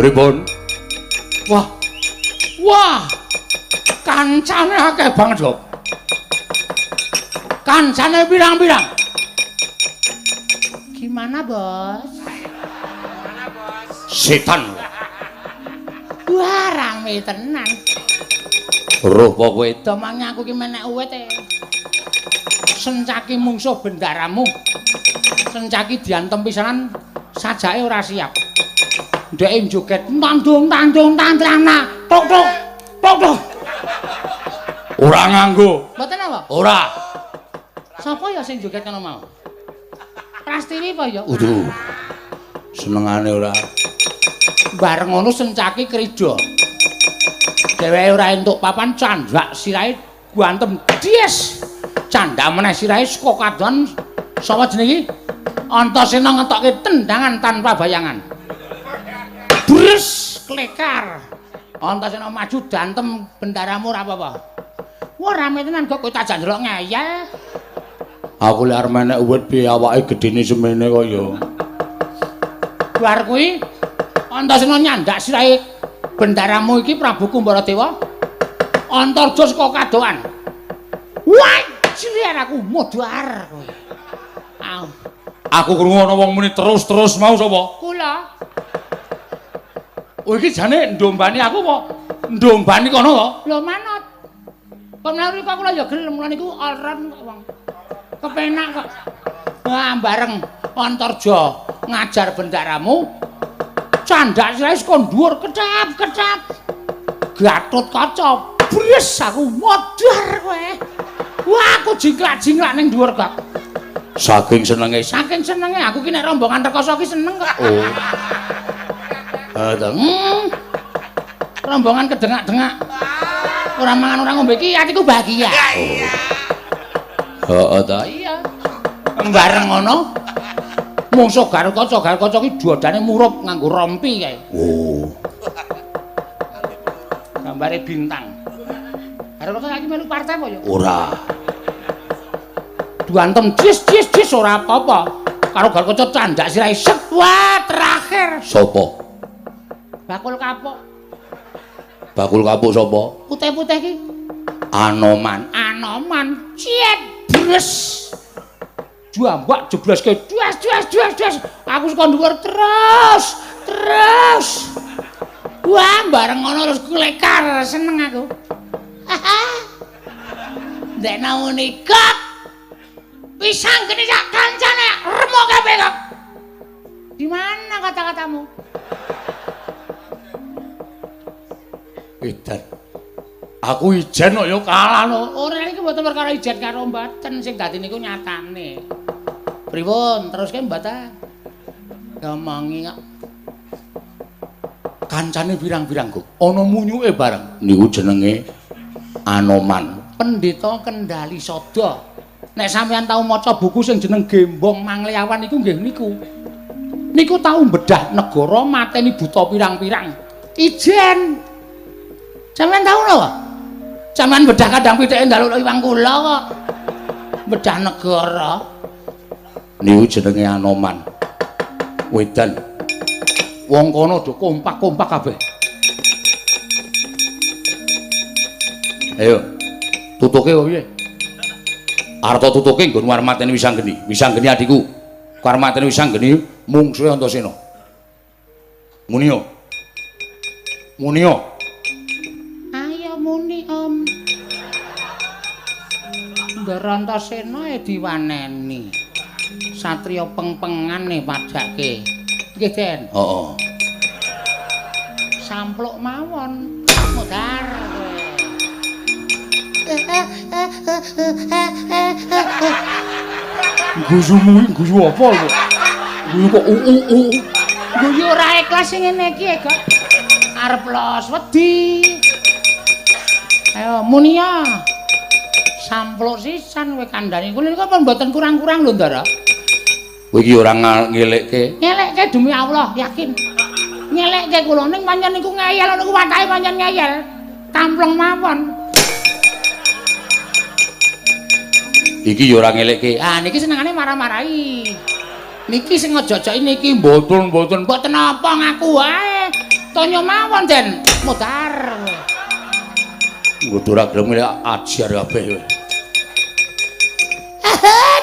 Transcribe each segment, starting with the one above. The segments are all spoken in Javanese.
Pripun? Wah. Wah. Kancane akeh banget, Gok. Kancane pirang-pirang. Gimana, Bos? Setan. Wah, rame tenan. Roh apa kowe? Domange aku ki menek uwit e. Sencaki mungsuh bendaramu. Sencaki diantem pisanan sajake ora siap. Ndeke joget tandung tandung tandrana. Tok tok. Tok tok. Ora nganggo. Mboten apa? Ora. Sapa ya sing joget kono mau? Prastiwi apa ya? Uduh. Senengane ora. Bareng ngono Sencaki krida. Dheweke ora entuk papan candhak sirahe guantem dies. Candhak meneh sirahe saka kadohan sapa jenenge iki? Antasena ngetokke tendangan tanpa bayangan. Bres klekar. Antasena maju dantem bendaramu ora apa-apa. Wah rame tenan kok kowe tak jak ndelok ngeyel. Aku lek arep menek uwit piye awake gedene semene kok ya. Bar kuwi Antasena nyandak sirahe bendaramu iki Prabu Kumbaradewa. Antarja saka kadohan. Wah, jliar aku modar kowe. Au, Aku krungu ana wong muni terus-terus mau sapa? Kula. Oh iki jane ndombani aku apa? Ndombani kono to? Lho manut. Kok menawi kok kula ya gelem kula niku all round kok wong. Kepenak kok. Wah, bareng Antarja ngajar bendaramu. Candhak sirahe saka dhuwur ketap-ketap. Gatut kaca. Bres aku modar kowe. Wah, aku jingklak-jingklak ning dhuwur kok. Saking senenge. Saking senenge aku ki nek rombongan rekoso ki seneng kok. Oh. Rombongan kedengak-dengak. Ora mangan ora ngombe ki atiku bahagia. Heeh ta. Iya. Bareng ngono mungsuh Garukaca ki dodane murup nganggo rompi kae. Oh. Gambare bintang. Garukaca saiki melu partai apa ya? Ora. Duantem jis jis jis ora apa-apa. Karo Garukaca candak sirahe set. Wah, terakhir Sapa? Bakul kapuk. Bakul kapuk sapa? Putih-putih ki. Anoman. Anoman. Ciet bres. Jambak jebleske duas duas duas duas. Aku saka dhuwur terus terus. Wah, bareng ngono terus klekar seneng aku. Ndek nauni kok. Pisang geni sak kancane remuk kabeh kok. Di mana kata-katamu? Edan. Aku ijen kok ya kalah no. Ora iki mboten perkara ijen karo mboten, sing dadi niku nyatane. Pripun? Teruske mboten? Diomongi kok. Kancane pirang-pirang kok. Ana munyuke bareng. Niku jenenge Anoman. Pendeta Kendali Sada. Nek sampeyan tau maca buku sing jeneng Gembong Mangleawan niku nggih niku. Niku tau bedah negara mateni buta pirang-pirang. Ijen. Sampeyan tau napa? Sampeyan bedah kandang pitike njaluk iwang kula kok. Bedah negara. Niku jenenge Anoman. Wedan. Wong kono do kompak-kompak kabeh. Ayo. Tutuke piye? Arta tutuke nggon arep mateni Wisanggeni. Wisanggeni adikku. Arep mateni Wisanggeni mungsuhe Antasena. Munio. Munio. Ayo muni, Om. Ndara Antasena e diwaneni. Satriya pengpengane padake. Nggih, Den. Heeh. Sampluk mawon. Modar kowe. Guyumu guyu apa lho? Guyu kok u u u. Guyu ora ikhlas sing ngene iki, Kok. Arep los wedi. Ayo munia. Sampluk sisan kowe kandhani. Kula niku pun mboten kurang-kurang lho, Ndara. Kowe iki ora ngelekke. Ngelekke demi Allah, yakin. Ngelekke kula ning pancen niku ngeyel niku watake pancen ngeyel. Tampleng mawon. Iki ya ora ngelekke. Ah niki senengane marah-marahi. Niki sing ngejojoki niki mboten mboten mboten apa ngaku wae. Tonyo mawon Den. Mudar. Nggo ora gelem ajar kabeh kowe.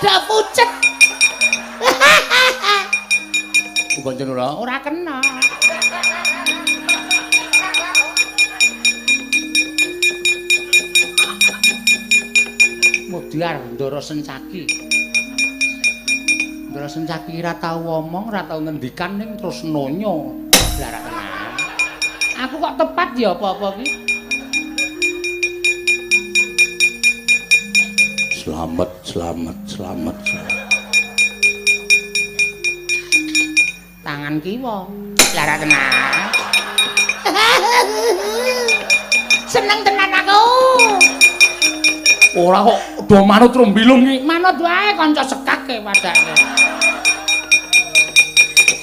Dak pucet. Pancen ora? Ora kena. Mudhar Ndara Sencaki. Ndara Sencaki ora tau omong, ora tau ngendikan ning terus nonyo. Lah ora kena. Aku kok tepat ya apa-apa ki? Slamet, slamet, slamet. Tangan kiwa. Lah ora kena. Seneng tenan aku. Ora kok do manut rumbilung iki. Manut wae kanca sekake padake.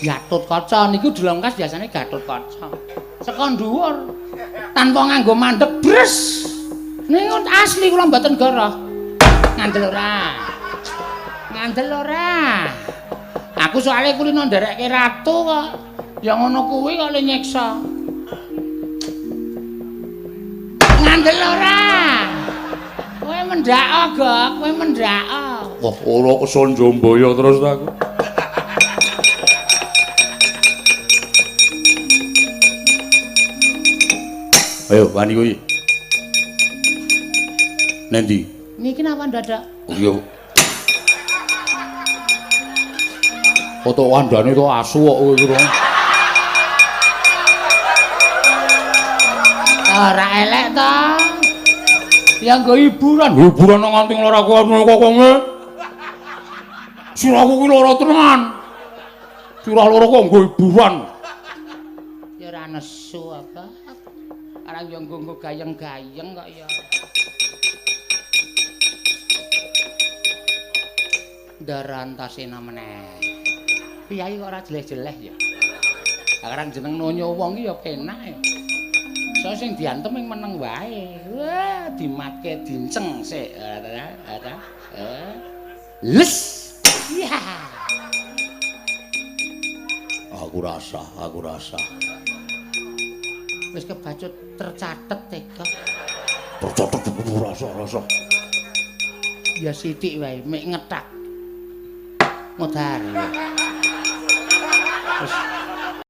Gatotkaca niku dilongkas biasane Gatotkaca. Saka dhuwur tanpa nganggo mandek bres. Niku asli kula mboten goroh. Ngandel ora? Ngandel ora? Aku soalé kulino nderekke ratu kok. Ya ngono kuwi kok le nyiksa. Ngandel ora? Kowe mendhak, Gok, kowe mendhak. Wah, ora kesonjombaya terus ta aku. Ayo wani kuwi. Nendi? Niki napa ndadak? Iya. Foto kandhane to asu kok kowe iki to. Ora elek to. Ya nggo hiburan, hiburan nang nganti lara aku kok kowe. Sirahku ki lara tenan. Sirah lara kok nggo hiburan. Ya ora nesu apa. Arang yo nggo gayeng-gayeng kok ya. Ndara Antasena meneh. Piyayi kok ora jeleh-jeleh ya. Lah jeneng nonyo wong iki ya penak ya. So sing diantem ing meneng wae. Wah, dimatke dinceng sik. Ora. Les. Iya. Aku rasa, aku rasa. Wis kebacut tercatet tega. Tercatet rasa, rasa. Ya sithik wae, mek ngetak. Modar. Wis